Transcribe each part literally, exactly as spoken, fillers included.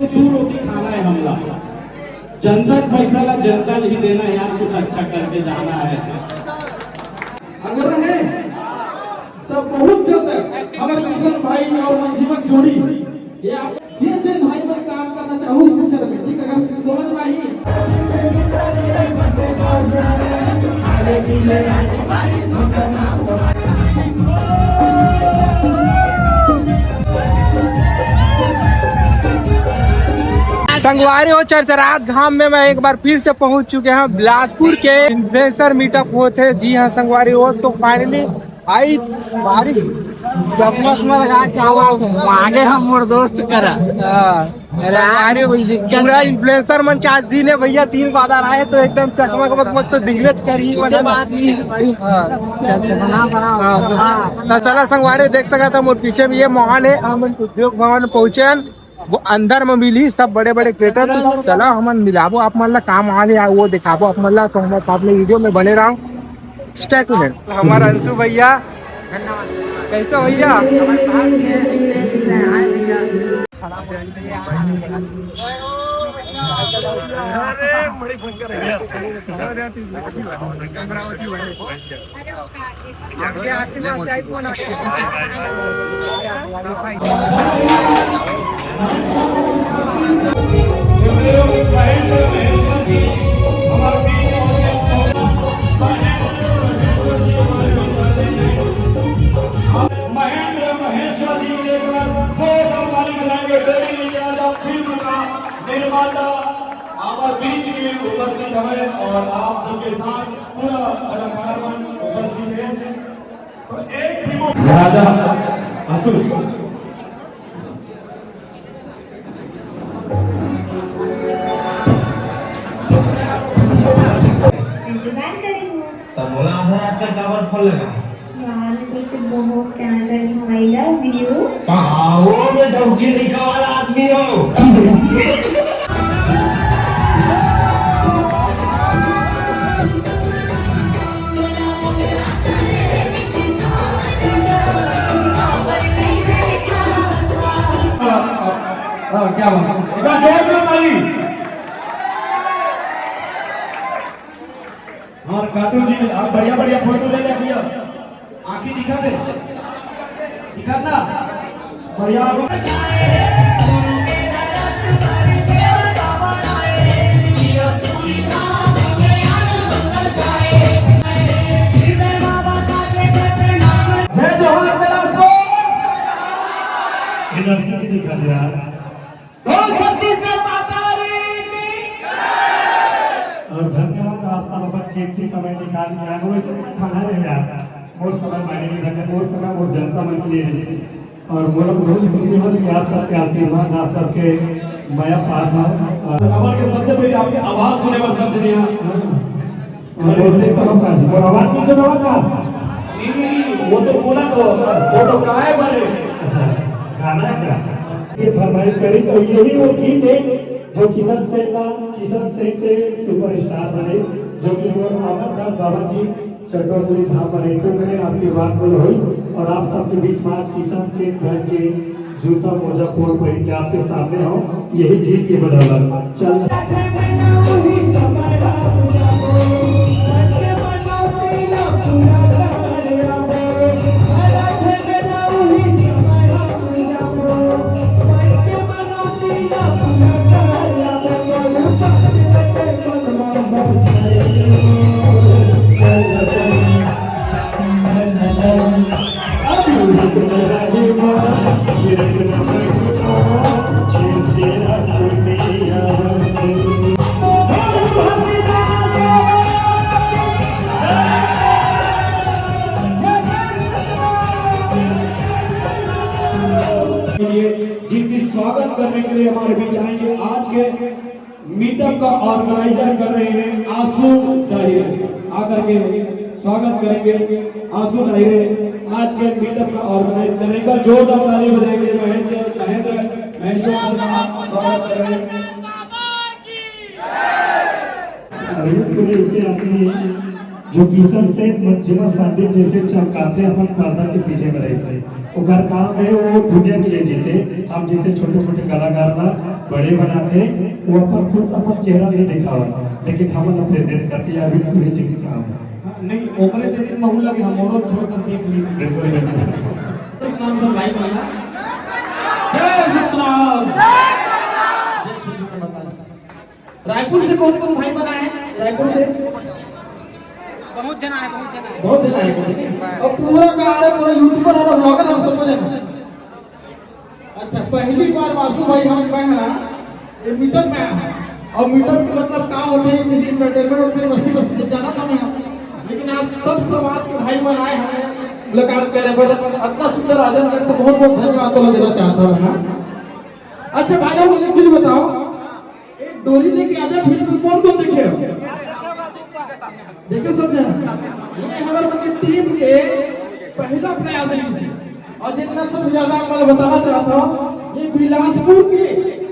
दू रोटी खाना है हमला, जनता के पैसा ला जनता ल ही देना है यार, कुछ अच्छा करके जाना है। अगर रहे तो बहुत जल्द हमर किशन भाई और मंजीवन जोड़ी, ये आप जे जे भाई मन काम करना चाहू, कुछ रहे, ठीक है, अगर समझ में आई। संगवारी हो, चरचरात घाम में मैं एक बार फिर से पहुंच चुके हैं बिलासपुर के इन्फ्लुएंसर मीटअप होत हे। जी हाँ संगवारी हो, तो फाइनली आई बारिश, चश्मा उश्मा लगा के आवा। आगे हम मोर दोस्त करा। हाँ। अरे, अरे, कोई दिक्कत पूरा नहीं। इन्फ्लुएंसर मन के आज दिन है भैया, तीन बादल आए तो एकदम चकमक मकमक तो दिखबे करी, ऐसे मतलब। बात नहीं है भाई। हाँ। चल, बना, बना। हाँ। हाँ। तो चला संगवारी, देख सकत हो मोर पीछे भी ये मॉल है, हम उद्योग भवन पहुंचे हन, वो अंदर में मिली सब बड़े बड़े क्रिएटर। तो चला हमन मिलाबो आप मन ला, काम आ ले वो दिखाबो आप मन ला, तो हमारे साथ में वीडियो में बने रहो, स्टे ट्यून्ड। हमारा अंशु भैया, कैसे हो भैया? महेंद्र महेश्वर जी के एक बार जोरदार ताली बजाएंगे। बेबी इंडिया फिल्म का निर्माता हमारे बीच में उपस्थित हवे और आप सबके साथ पूरा कलाकार मंच उपस्थित है। तो एक भी मो- राजा असुर। इंतजार करी हूँ। तब बोला आधा रात का काबर फोन लगा? यार, मैं तुझसे बहुत प्यार करी हूँ। I love you। आओ, मैं डौकी लइका वाला आदमी हूँ। हाँ, क्या बात है। एक बार जोर से ताली। और काटू जी, आप बढ़िया बढ़िया फोटो ले ले भैया। आँखी दिखा दे, दिखा ना, बढ़िया। जय जोहार बिलासपुर। इधर से भी दिखा दे यार। बोल छत्तीसगढ़ माता री की। और धन्यवाद आप सब अपन कीमती समय निकाल के आए हो। वैसे मैं खाना नहीं यार, मोर समय मायने नहीं रखे, मोर समय मोर जनता मन के लिए रखे। और मोर बहुत खुशी हो कि आप सबके आशीर्वाद, आप सबके मया पार था। और हमारे सबसे पहले आपकी आवाज सुने बर सब जने यहाँ। हाँ। और बोलते तो हम काजी, और आवाज नहीं सुनावा था। नहीं, नहीं, नहीं, वो तो बोला तो, वो तो गायब है। अच्छा, गाना है क्या? ये फरमाइश करी, तो यही वो गीत है जो किशन सेन का, किशन सेन से सुपरस्टार बने, जो कि वो अमर दास बाबा जी चंद्रपुरी धाम बने, तो मेरे आशीर्वाद बोल होइस। और आप सबके बीच में आज किशन सेन घर के जूता मोजा कोट पहन के आपके सामने हो, यही गीत के बदौलत। चल। जिनकी स्वागत करने के लिए हमारे बीच आएंगे आज के मीटअप का ऑर्गेनाइजर कर रहे हैं आंसू डाहिरे, आकर के स्वागत करेंगे आंसू डाहिरे। आज के मीटअप का ऑर्गेनाइज करेगा, जोरदार ताली बजाएंगे महेंद्र, महेंद्र महेश्वर शर्मा, स्वागत कर रहे हैं। अरे, पूरे इसे आदमी जो किशन सेठ मन जेमा संदीप जैसे चमकाथे अपन पर्दा के पीछे में रहिथे। ओकर काम है वो दुनिया के लिए जीते। हम जैसे छोटे-छोटे कलाकार ला बड़े बनाथे, वो अपन खुद अपन चेहरा नहीं दिखावत, लेकिन हमन ला प्रेजेंट करथे, या अभी पूरे जी के काम है। हाँ, नहीं, ओकरे से दिन महू ला भी हम और थोड़ा कर देख ली। बिल्कुल, बिल्कुल। तो नाम सब भाई वाला। जय सतनाम। जय छत्तीसगढ़ माता। रायपुर से कौन कौन भाई बना है? रायपुर से बहुत जना है, बहुत जना है। बहुत जना है, ठीक है? और पूरा का अरे पूरा यूट्यूबर और व्लॉगर हम सबको जना है। अच्छा, पहली बार वासु भाई हम गए हैं ना, ये मीटअप में आया है। और मीटअप के मतलब का होते हैं, जैसे एंटरटेनमेंट होते हैं, मस्ती मस्ती जाना था मैं। लेकिन आज सब समाज के भाई मन आए हमें मुलाकात करे बर, इतना सुंदर आयोजन करे, तो बहुत बहुत धन्यवाद तो देना चाहता हूँ मैं। अच्छा भाई, हम एक चीज बताओ, एक डोरी लेके आजा फिल्म में कौन कौन देखे हो? देखे सब जन? ये हमारे मतलब टीम के पहला प्रयास है इसी। और जितना सबसे ज्यादा मैं बताना चाहता हूँ, ये बिलासपुर के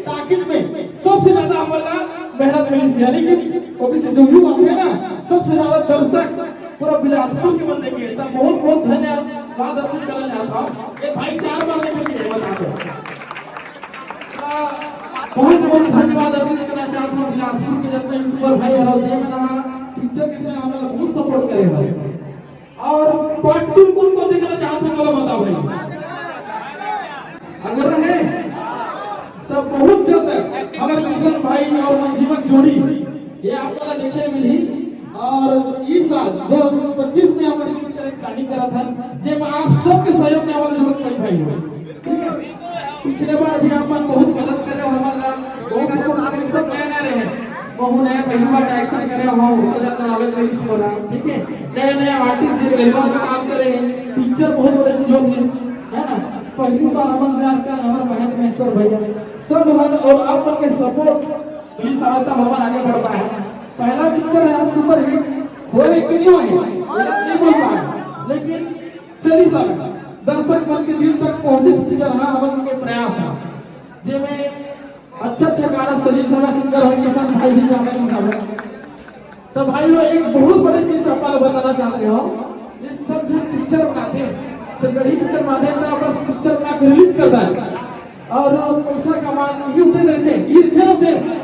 टाकीज में सबसे ज्यादा हमारा मेहनत मिली थी, यानी कि वो भी से जो भी आते हैं ना, सबसे ज्यादा दर्शक पूरा बिलासपुर के बंदे के, तब बहुत बहुत धन्यवाद अर्पित करना चाहता हूँ। ये भाई चार बार लेकर के बता दो। बहुत बहुत धन्यवाद अर्पित करना चाहता हूँ बिलासपुर के जितने यूट्यूबर भाई हर जे मन हा पिक्चर के समय हमला बहुत सपोर्ट करे हो। और पार्ट टू कौन कौन देखना चाहते हैं, बोलो बताओ भाई। अगर है तो बहुत जल्द हमारे किशन भाई और मंजीवन जोड़ी ये आप लोग देखे मिली। और इस साल दो हज़ार पच्चीस में हमने पिक्चर एक प्लानिंग करा था, जब आप सबके सहयोग के हमारे जरूरत पड़ी भाई हो। पिछले बार भी आप मन बहुत मदद करे हो, हमारा बहुत सपोर्ट करे, सब नया नया रहे। बहुत नया पहली बार डायरेक्शन करे हो, बहुत ज्यादा आवे कहीं से बोला, ठीक है? नया नया आर्टिस्ट जो एल्बम पे काम करे हैं, पिक्चर बहुत बड़े चीज होती है, है ना? पहली बार हमन से आज का हमारे महंत महेश्वर भैया, सब हमारे और आप मन के सपोर्ट, प्लीज, आज तक हमन आगे बढ़ पाए हैं। पहला पिक्चर है सुपर हिट, हो है कि नहीं हो है? नहीं बोल पाए, लेकिन चली सब दर्शक मन के दिल तक पहुंचे पिक्चर है, हमन के प्रयास है, जेमे अच्छा अच्छा गाना सजी समय सिंगर है किशन भाई भी गाना की सब। तो भाई वो एक बहुत बड़ी चीज आप लोग बताना चाहते हो, ये सब जन पिक्चर बनाते हैं, छत्तीसगढ़ी पिक्चर बनाते हैं, तो बस पिक्चर बना के रिलीज करता है और पैसा कमाने ही उद्देश्य रखे, ये रखे उद्देश्य,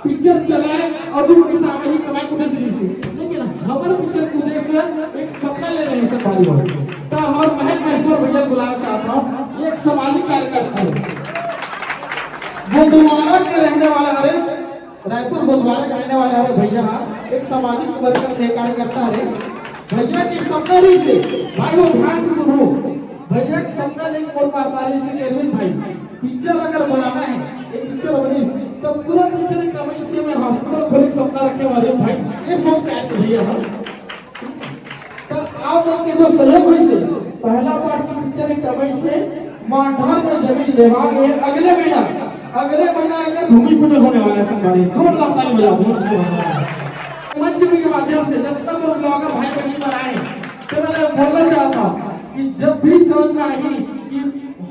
पिक्चर चलाए और दो पैसा आवे ही कमाए के उद्देश्य नहीं से। लेकिन हमारे पिक्चर के उद्देश्य एक सपना ले रहे हैं सब भाई लोग। तो हमारे महंत महेश्वर भैया को बुलाना चाहता हूँ, ये एक सामाजिक कार्यकर्ता है, गोंदवारा के रहने वाला हरे, रायपुर गोंदवारा के रहने वाला हरे भैया, हाँ, एक सामाजिक वर्कर के कार्यकर्ता हरे। भैया के सपना रही से, भाई वो ध्यान से सुनो, भैया के सपना लेके और पास आ रही से कि अरविंद भाई, पिक्चर अगर बनाना है, एक पिक्चर बनी, तो पूरा पिक्चर एक कमाई से मैं हॉस्पिटल खोले के सपना रखे वाले भाई, ये सोच के आए थे भैया हम। तो आप लोग के जो सहयोग हुई से, पहला पार्ट की पिक्चर एक कमाई से माठार में जमीन लेवा गए। अगले महीना, अगले महीना अगर भूमि पूजन होने वाला है संगवारी, जोरदार ताली बजाओ, भूमि पूजन होने वाला है। मंच के माध्यम से जितना मेरे ब्लॉगर भाई बहन पर आए, तो मैंने बोलना चाहता कि जब भी समझ में आई कि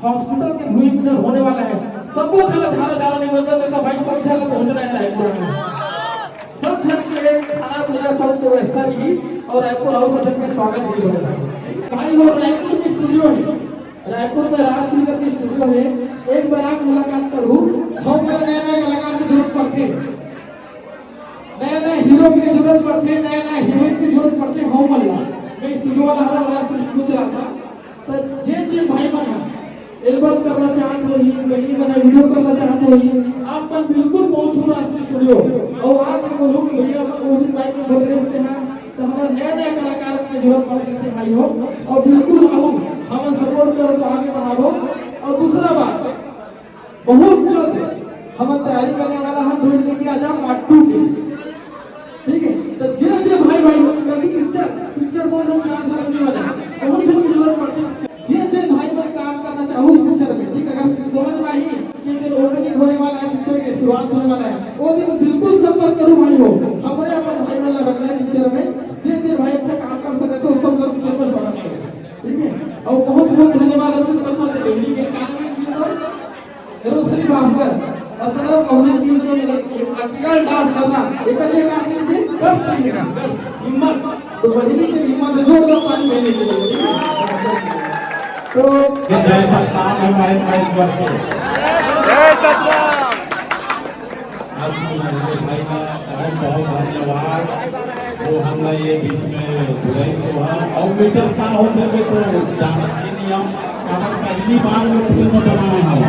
हॉस्पिटल के भूमि पूजन होने वाला है, सबको झाला झाला झाला निमंत्रण देता भाई, सब झाला पहुंचना है रायपुर में। सब जन के लिए खाना पीना सब व्यवस्था रही और रायपुर हाउस सब जन के स्वागत भी होगा। भाई वो रायपुर में स्टूडियो है, रायपुर में राज सिंगर की स्टूडियो है। एक बार आप मुलाकात करूँ, हम बोला नया नया कलाकार की जरूरत पड़ती है, नया नया हीरो की जरूरत पड़ती है, नया नया हीरोइन की जरूरत पड़ती है, हम बोला। मैं स्टूडियो वाला हरा राज सिंह पूछ रहा था, तो जे जे भाई मन एल्बम करना चाहत होही, बहिनी मन वीडियो करना चाहत होही, आप मन बिल्कुल पहुंचू राज सिंह स्टूडियो। और आज हम बोलूँ कि भैया हम वो दिन भाई को बोल रहे थे हाँ, तो हमारा नया नया कलाकार के जरूरत पड़ रही थी भाई हो, और बिल्कुल आओ, हम सपोर्ट करो तो आगे बढ़ाओ। और दूसरा बात, बहुत जल्द हम तैयारी करने वाला हम ढूंढ लेके आ जाओ पार्ट टू के, ठीक है? तो जे जे भाई भाई हो, क्योंकि पिक्चर, पिक्चर बोल रहे चार साल होने वाला है, बहुत जल्द जरूरत पड़ती है। जे जे भाई भाई काम करना चाहो उस पिक्चर में, ठीक है? अगर समझ में आई कि फिर ओपनिंग होने वाला है, पिक्चर की शुरुआत होने वाला है, वो दिन बिल्कुल संपर्क करो भाई हो। हमारे अपन भाई वाला रख रहे पिक्चर में, जे जे भाई अच्छा काम कर सके तो सब लोग पिक्चर में स्वागत करें, ठीक है? और बहुत बहुत धन्यवाद अर्पित करता हूँ दिल्ली के कार्यक्रम की ओर। रोशनी भास्कर, मतलब अमृत की जो एक, एक आर्टिकल डांस करना, एक ये काम से डर चाहिए, डर, हिम्मत। तो बहिनी के हिम्मत से जोरदार ताली बहिनी के लिए, ठीक है? तो जय सतनाम है महेश भाई, ईश्वर से। जय सतनाम। आज हमारे भाई का बहुत बहुत धन्यवाद, वो हमला ये बीच में बुलाई तो है। और मीटर का होते हुए तो जानत ही नहीं हम, कारण पहली बार में फिल्म बनाए हम,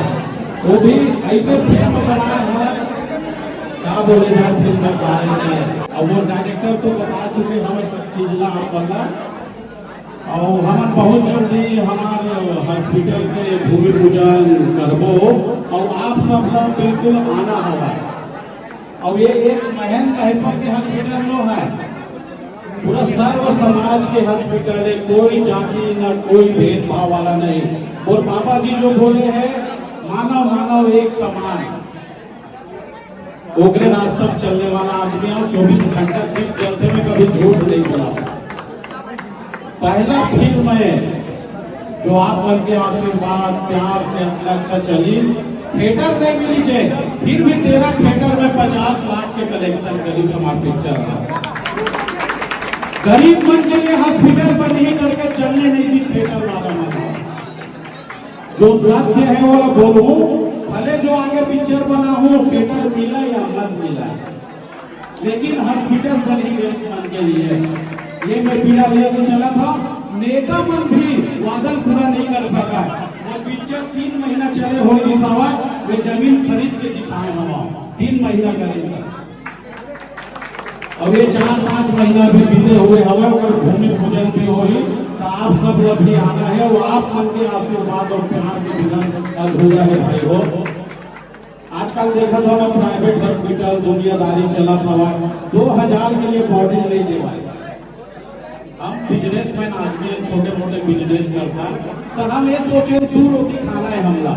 वो भी ऐसे फिल्म बनाए हम, क्या बोले जाए फिल्म के बारे में। अब वो डायरेक्टर तो बता चुके हमें सब चीज ला, आप बल्ला। और हम बहुत जल्दी हमार हॉस्पिटल के भूमि पूजन करबो और आप सब ला बिल्कुल आना हवा। और ये एक महेंद्र महेश्वर के हॉस्पिटल नो है, पूरा सर्व समाज के हॉस्पिटल है, कोई जाति ना कोई भेदभाव वाला नहीं। और बाबा जी जो बोले हैं, मानव मानव एक समान, ओकरे रास्ता में चलने वाला आदमी हूँ, चौबीस घंटा दीप जलते में कभी झूठ नहीं बोला। पहला फिल्म है जो आप मन के आशीर्वाद प्यार से इतना अच्छा चली, थिएटर नहीं मिली जे, फिर भी तेरह थिएटर में पचास लाख के कलेक्शन करी हमार पिक्चर का। गरीब मन के लिए हॉस्पिटल बन ही करके चलने नहीं दी थिएटर वाला मन। जो सत्य है वो बोलूं, भले जो आगे पिक्चर बना हो, थिएटर मिला या मत मिला, लेकिन हॉस्पिटल बन ही गरीब मन के लिए। ये मैं पीड़ा लेके चला था, नेता मन भी वादा पूरा नहीं कर सका। वो पिक्चर तीन महीना चले हो दिखावा, वे जमीन खरीद के दिखाए हम तीन महीना करेंगे। अब ये चार पांच महीना भी बीते हुए हवे, ओकर भूमि पूजन भी होही, तो आप सब ला भी आना है। वो आप मन के आशीर्वाद और प्यार के बिना अधूरा है भाई हो। आजकल देखत हो ना, प्राइवेट हॉस्पिटल दुनियादारी चलत हवा, दो हजार के लिए बॉडी नहीं देवाए। हम बिजनेसमैन आदमी हैं, छोटे मोटे बिजनेस करता है, तो हम ये सोचे दो रोटी खाना है हमला,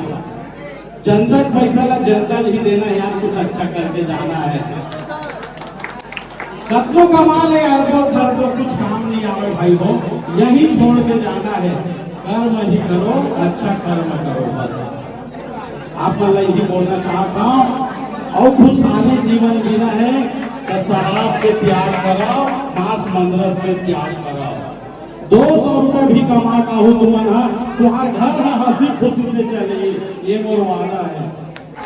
जनता के पैसा ला जनता ही देना है यार, कुछ अच्छा करके जाना है। कतनो कमा ले अरबों खरबों, कुछ काम नहीं आवे भाई हो, यही छोड़ के जाना है। कर्म ही करो, अच्छा कर्म करो, बस। आप मन ला यही बोलना चाहता हूँ। और खुशहाली जीवन जीना है तो शराब के त्याग कराओ, मांस मंदरस के त्याग कराओ। दो सौ रुपये भी कमा पाहू तुमन हा, तुम्हार घर हा हंसी खुशी से चले, ये मोर वादा है।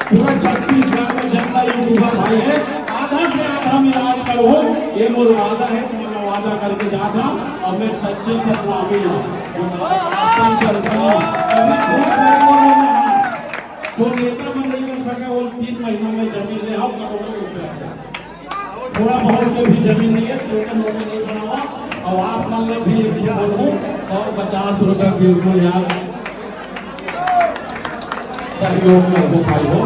पूरा छत्तीसगढ़ में जितना यूट्यूबर भाई है, आधा से आधा हम इलाज करो, ये मोर वादा है, तुम्हारा वादा करके जाता। और मैं सच्चे सतनामी हूँ, जो बाबा के रास्ते में चलता हूँ, कभी झूठ नहीं बोलूंगा। जो नेता मन नहीं कर सके, वो तीन महीना में जमीन ले आओ, करोड़ों रुपया। थोड़ा बहुत जो भी जमीन नहीं है, छोटे मोटे नहीं बनावा। और आप मन ला भी एक चीज बोलूं, सौ पचास रुपए बिल्कुल यार सहयोग कर दो भाई हो।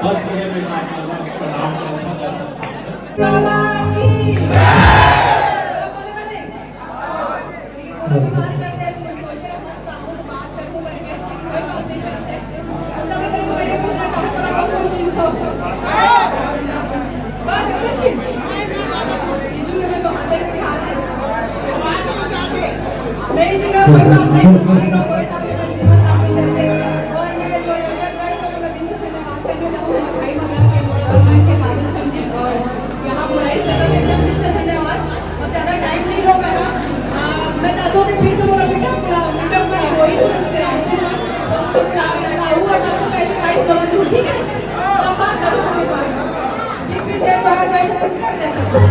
बस ये मैं आप मन ला प्रणाम करता हूं। यहाँ बुराई से तो एकदम दिल से धन्यवाद। अब ज्यादा टाइम नहीं लूंगा ना। आ, मैं चाहता हूँ कि फिर से बोलो बेटा, अपना मीटअप में वही दोस्त से आते हैं। तो फिर आप लोग आओ और सबको पहले फाइट करो, ठीक है? तो आप बात करो, कोई बात नहीं। जिस दिन से बाहर गए, सब कुछ कर देते हैं।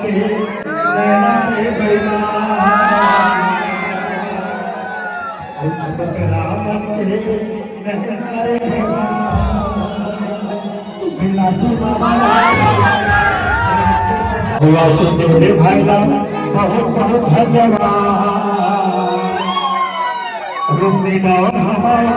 के नैना रे बैला, कुछ बकरा मन के नैना रे बैला। बिलासपुर बाबा ला, बिलासपुर मेरे भाई ला बहुत बहुत धन्यवाद। रोशनी डाउन हमारा